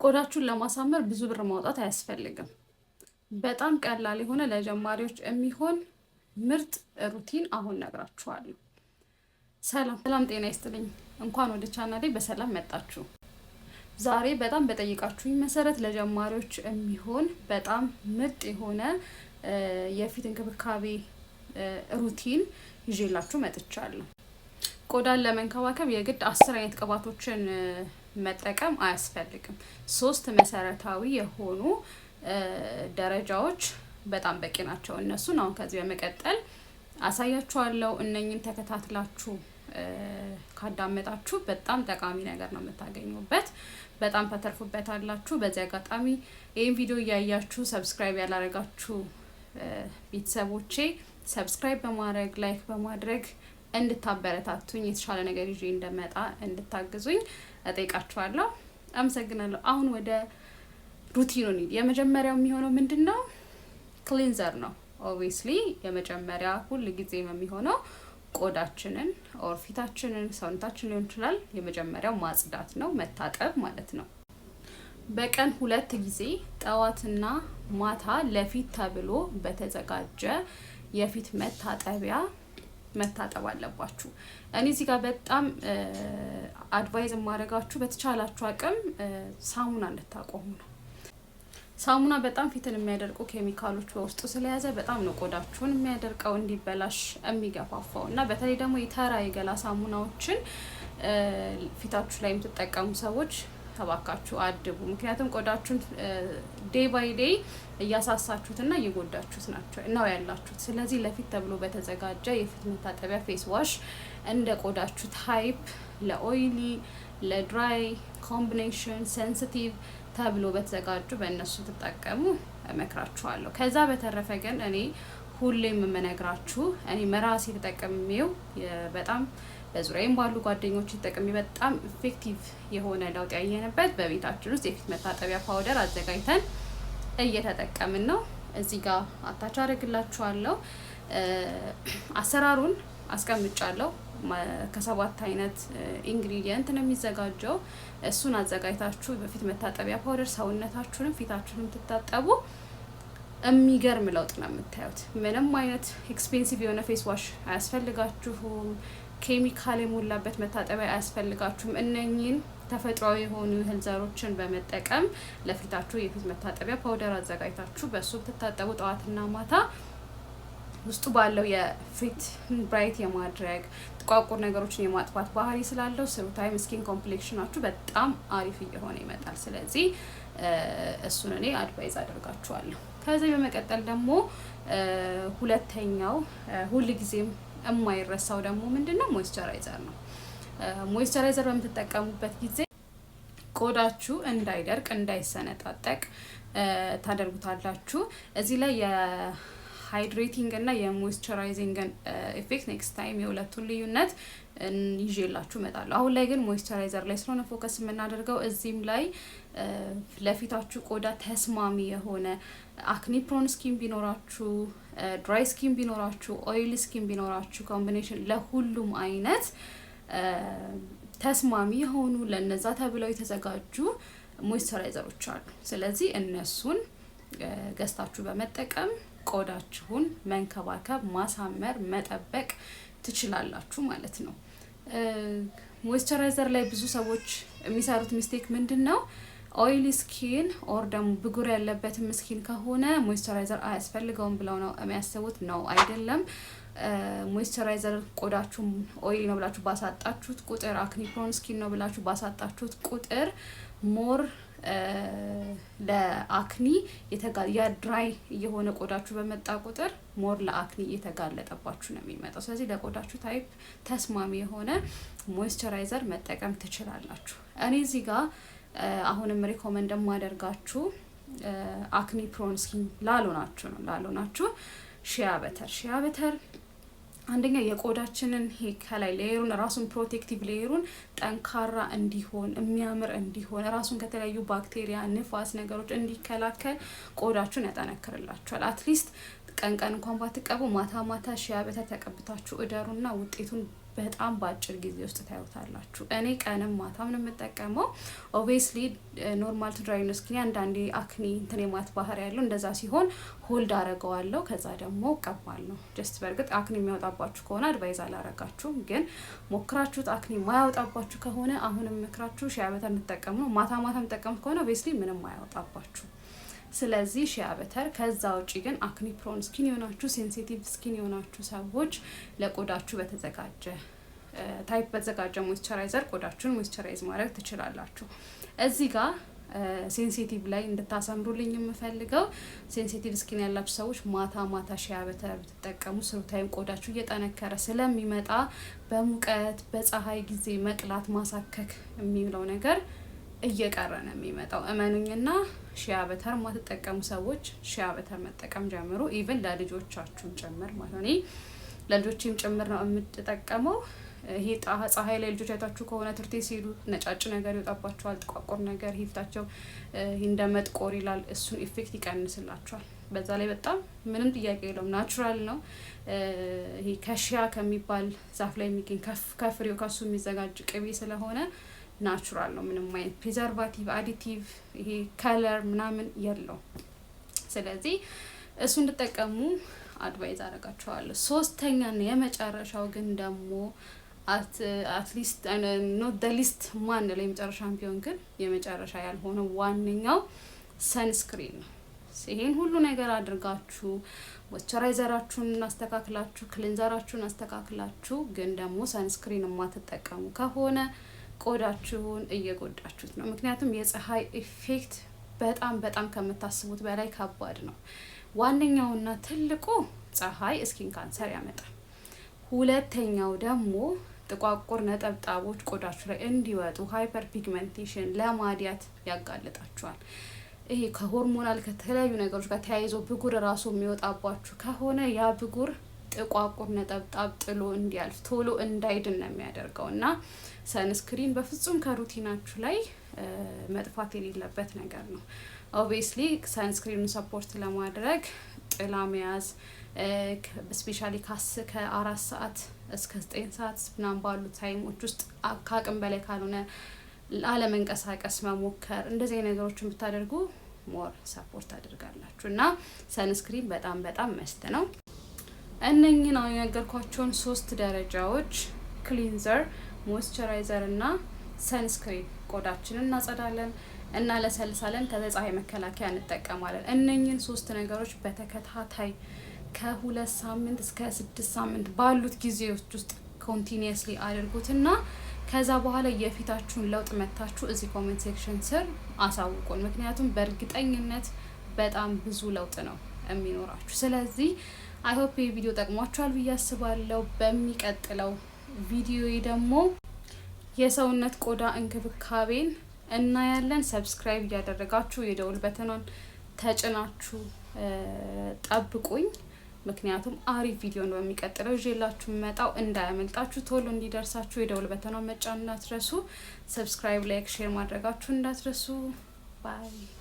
ቆዳችሁን ለማሳመር ብዙ ብር ማውጣት አያስፈልግም። በጣም ቀላል የሆነ ለጀማሪዎች የሚሆን ምርጥ routine አሁን ነግራችኋለሁ። ሰላም ሰላም፣ ጤና ይስጥልኝ። እንኳን ወደ ቻናሌ በሰላም መጣችሁ። ዛሬ በጣም በጠየቃችሁኝ መሰረት ለጀማሪዎች የሚሆን በጣም ምርጥ የሆነ የፊት እንክብካቤ routine ይዤላችሁ መጥቻለሁ። ቆዳን ለመንከባከብ የግድ 10 አይነት ቅባቶችን መጠቀም አያስፈልግም። ሶስት መሰረታዊ የሆኑ ደረጃዎች በጣም በቂ ናቸው። እነሱን አሁን ከዚህ በመቀጠል አሳያችኋለሁ። እነኝን ተከታትላችሁ ካዳመጣችሁ በጣም ጠቃሚ ነገር ነው የምታገኙበት። በጣም ታተርፉበታላችሁ። በዚህ አጋጣሚ ይህን ቪዲዮ እያያችሁ subscribe ያላረጋችሁ ቤተሰቦቼ subscribe በማድረግ፣ like በማድረግ እንድታበረታቱኝ፣ የተሻለ ነገር ይዤ እንደመጣ እንድታግዙኝ እጠይቃችኋለሁ። አመሰግናለሁ። አሁን ወደ routine ኑ እንሂድ። የመጀመሪያው የሚሆነው ምንድን ነው? Cleanser ነው። Obviously የመጀመሪያ ሁል ጊዜም የሚሆነው ቆዳችንን or ፊታችንን፣ ሰውነታችን ሊሆን ይችላል። የመጀመሪያው ማጽዳት ነው፣ መታጠብ ማለት ነው። በቀን ሁለት ጊዜ ጠዋትና ማታ ለፊት ተብሎ በተዘጋጀ የፊት መታጠቢያ መታጠብ አለባችሁ። እኔ እዚህ ጋር በጣም advise የማደርጋችሁ በተቻላችሁ አቅም ሳሙና እንድታቆሙ ነው። ሳሙና በጣም ፊትን የሚያደርቁ ኬሚካሎች በውስጡ ስለያዘ በጣም ነው ቆዳችሁን የሚያደርቀው፣ እንዲበላሽ የሚገፋፋው። እና በተለይ ደግሞ የተራ የገላ ሳሙናዎችን ፊታችሁ ላይ የምትጠቀሙ ሰዎች እባካችሁ አድቡ። ምክንያቱም ቆዳችሁን day by day እያሳሳችሁትና እየጎዳችሁት ናቸው ነው ያላችሁት። ስለዚህ ለፊት ተብሎ በተዘጋጀ የፊት መታጠቢያ face wash እንደ ቆዳችሁ type ለ oily፣ ለ dry፣ combination፣ sensitive ተብሎ በተዘጋጁ በእነሱ ትጠቀሙ እመክራችኋለሁ። ከዛ በተረፈ ግን እኔ ሁሌም የምነግራችሁ፣ እኔ መራሴ ተጠቅሜው፣ በጣም በዙሪያዬም ባሉ ጓደኞች ተጠቅሜ በጣም effective የሆነ ለውጥ ያየንበት በቤታችን ውስጥ የፊት መታጠቢያ powder አዘጋጅተን እየተጠቀምን ነው። እዚህ ጋር attach አደርግላችኋለሁ። አሰራሩን አስቀምጫለሁ። ከሰባት አይነት ingredient ነው የሚዘጋጀው። እሱን አዘጋጅታችሁ በፊት መታጠቢያ powder ሰውነታችሁንም ፊታችሁንም ትታጠቡ፣ የሚገርም ለውጥ ነው የምታዩት። ምንም አይነት expensive የሆነ face wash አያስፈልጋችሁም። ኬሚካል የሞላበት መታጠቢያ አያስፈልጋችሁም። እነኚህን ተፈጥሯዊ የሆኑ እህል ዘሮችን በመጠቀም ለፊታችሁ የፊት መታጠቢያ powder አዘጋጅታችሁ በእሱ ብትታጠቡ ጠዋትና ማታ ውስጡ ባለው የፊት bright የማድረግ፣ ጥቋቁር ነገሮችን የማጥፋት ባህሪ ስላለው through time skin complexion ኣችሁ በጣም አሪፍ እየሆነ ይመጣል። ስለዚህ እሱን እኔ advise አደርጋችኋለሁ። ከዚህ በመቀጠል ደግሞ ሁለተኛው ሁል ጊዜም የማይረሳው ደግሞ ምንድን ነው? Moisturizer ነው። Moisturizer በምትጠቀሙበት ጊዜ ቆዳችሁ እንዳይደርቅ፣ እንዳይሰነጣጠቅ ታደርጉታላችሁ። እዚህ ላይ የ hydrating እና የ moisturizing ን effect next time የሁለቱን ልዩነት ይዤላችሁ እመጣለሁ። አሁን ላይ ግን moisturizer ላይ ስለሆነ focus የምናደርገው፣ እዚህም ላይ ለፊታችሁ ቆዳ ተስማሚ የሆነ acne prone skin ቢኖራችሁ፣ dry skin ቢኖራችሁ፣ oily skin ቢኖራችሁ፣ combination፣ ለሁሉም አይነት ተስማሚ የሆኑ ለነዛ ተብለው የተዘጋጁ moisturizer ኦች አሉ። ስለዚህ እነሱን ገዝታችሁ በመጠቀም ቆዳችሁን መንከባከብ፣ ማሳመር፣ መጠበቅ ትችላላችሁ ማለት ነው። Moisturizer ላይ ብዙ ሰዎች የሚሰሩት mistake ምንድን ነው? Oily skin or ደግሞ ብጉር ያለበትም skin ከሆነ moisturizer አያስፈልገውም ብለው ነው የሚያስቡት። ነው አይደለም። Moisturizer ቆዳችሁም oily ነው ብላችሁ ባሳጣችሁት ቁጥር፣ acne prone skin ነው ብላችሁ ባሳጣችሁት ቁጥር more ለ acne የ dry እየሆነ ቆዳችሁ በመጣ ቁጥር more ለ acne እየተጋለጠባችሁ ነው የሚመጣው። ስለዚህ ለቆዳችሁ type ተስማሚ የሆነ moisturizer መጠቀም ትችላላችሁ። እኔ እዚህ ጋር አሁንም recommend የማደርጋችሁ acne prone skin ላልሆናችሁ ነው፣ ላልሆናችሁ shea butter። Shea butter አንደኛ የቆዳችንን ይሄ ከላይ layer ኡን ራሱን protective layer ኡን ጠንካራ እንዲሆን፣ የሚያምር እንዲሆን፣ ራሱን ከተለያዩ ባክቴሪያ፣ ንፋስ ነገሮች እንዲከላከል ቆዳችሁን ያጠነክርላችኋል። At least ቀን ቀን እንኳን ባትቀቡ ማታ ማታ shea butter ተቀብታችሁ እደሩና ውጤቱን በጣም በአጭር ጊዜ ውስጥ ታዩታላችሁ። እኔ ቀንም ማታም ነው የምጠቀመው። Obviously normal to dry skin አንዳንዴ acne እንትን የማለት ባህሪ ያለው፣ እንደዛ ሲሆን hold አረገዋለሁ። ከዛ ደግሞ እቀባለሁ። Just በእርግጥ acne የሚያወጣባችሁ ከሆነ advise አላረጋችሁም፣ ግን ሞክራችሁት acne ማያወጣባችሁ ከሆነ አሁንም ምክራችሁ shea butter እንድትጠቀሙ ነው። ማታ ማታ የምትጠቀሙት ከሆነ obviously ምንም አያወጣባችሁ። ስለዚህ shea butter። ከዛ ውጪ ግን acne prone skin የሆናችሁ፣ sensitive skin የሆናችሁ ሰዎች ለቆዳችሁ በተዘጋጀ type በተዘጋጀ moisturizer ቆዳችሁን moisturize ማድረግ ትችላላችሁ። እዚህ ጋር sensitive ላይ እንድታሰምሩልኝ የምፈልገው፣ sensitive skin ያላችሁ ሰዎች ማታ ማታ shea butter ብትጠቀሙ through time ቆዳችሁ እየጠነከረ ስለሚመጣ በሙቀት በፀሐይ ጊዜ መቅላት፣ ማሳከክ የሚለው ነገር እየቀረ ነው የሚመጣው። እመኑኝና shea butter ማትጠቀሙ ሰዎች shea butter መጠቀም ጀምሩ። Even ለልጆቻችሁም ጭምር ማለት ነው። እኔ ለልጆቼም ጭምር ነው የምጠቀመው። ይሄ ፀሐይ ላይ ልጆች አይታችሁ ከሆነ ትምህርት ቤት ሲሄዱ ነጫጭ ነገር ይወጣባቸዋል፣ ጥቋቁር ነገር፣ ይሄ ፊታቸው እንደ መጥቆር ይላል። እሱን effect ይቀንስላቸዋል። በዛ ላይ በጣም ምንም ጥያቄ የለውም፣ natural ነው። ይሄ ከ shea ከሚባል ዛፍ ላይ የሚገኝ ከፍሬው ከሱ የሚዘጋጅ ቅቤ ስለሆነ natural ነው። ምንም አይነት preservative፣ additive፣ ይሄ color ምናምን የለውም። ስለዚህ እሱ እንድጠቀሙ advise አደርጋችኋለሁ። ሶስተኛና የመጨረሻው ግን ደግሞ at least not the least ማንለው፣ የመጨረሻም ቢሆን ግን የመጨረሻ ያልሆነው ዋነኛው sunscreen ነው። ይሄን ሁሉ ነገር አድርጋችሁ፣ moisturizer ኣችሁን አስተካክላችሁ፣ cleanser ኣችሁን አስተካክላችሁ ግን ደግሞ sunscreen የማትጠቀሙ ከሆነ ቆዳችሁን እየጎዳችሁት ነው። ምክንያቱም የፀሐይ effect በጣም በጣም ከምታስቡት በላይ ከባድ ነው። ዋነኛውና ትልቁ ፀሐይ skin cancer ያመጣል። ሁለተኛው ደግሞ ጥቋቁር ነጠብጣቦች ቆዳችሁ ላይ እንዲወጡ፣ hyperpigmentation፣ ለማዲያት ያጋልጣችኋል። ይሄ ከ hormonal ከተለያዩ ነገሮች ጋር ተያይዞ ብጉር ራሱ የሚወጣባችሁ ከሆነ ያ ብጉር ጥቋቁር ነጠብጣብ ጥሎ እንዲያልፍ፣ ቶሎ እንዳይድን ነው የሚያደርገው። እና sunscreen በፍጹም ከ routine ኣችሁ ላይ መጥፋት የሌለበት ነገር ነው። Obviously sunscreen ኑን support ለማድረግ ጥላ መያዝ፣ especially ከ4 ሰዓት እስከ 9 ሰዓት ምናምን ባሉ time ኦች ውስጥ ከአቅም በላይ ካልሆነ ላለመንቀሳቀስ መሞከር፣ እንደዚህ አይነት ነገሮችን ብታደርጉ more support ታደርጋላችሁ። እና sunscreen በጣም በጣም must ነው። እነኝን አሁን የነገርኳቸውን ሶስት ደረጃዎች፣ cleanser፣ moisturizer እና sunscreen፣ ቆዳችንን እናጸዳለን፣ እናለሰልሳለን፣ ከዛ ፀሐይ መከላከያ እንጠቀማለን። እነኝን ሶስት ነገሮች በተከታታይ ከ2 ሳምንት እስከ 6 ሳምንት ባሉት ጊዜዎች ውስጥ continuously አድርጉትና ከዛ በኋላ የፊታችሁን ለውጥ መታችሁ እዚህ comment section ስር አሳውቁን። ምክንያቱም በእርግጠኝነት በጣም ብዙ ለውጥ ነው የሚኖራችሁ። ስለዚህ I hope ይህ ቪዲዮ ጠቅሟችኋል ብዬ አስባለሁ። በሚቀጥለው ቪዲዮ ደግሞ የሰውነት ቆዳ እንክብካቤን እናያለን። Subscribe እያደረጋችሁ የደውል button ኗን ተጭናችሁ ጠብቁኝ። ምክንያቱም አሪፍ ቪዲዮ ነው በሚቀጥለው ይዤላችሁ የምመጣው፣ እንዳያመልጣችሁ ቶሎ እንዲደርሳችሁ የደውል button ኗን መጫን እንዳትረሱ። Subscribe፣ like፣ share ማድረጋችሁ እንዳትረሱ። Bye.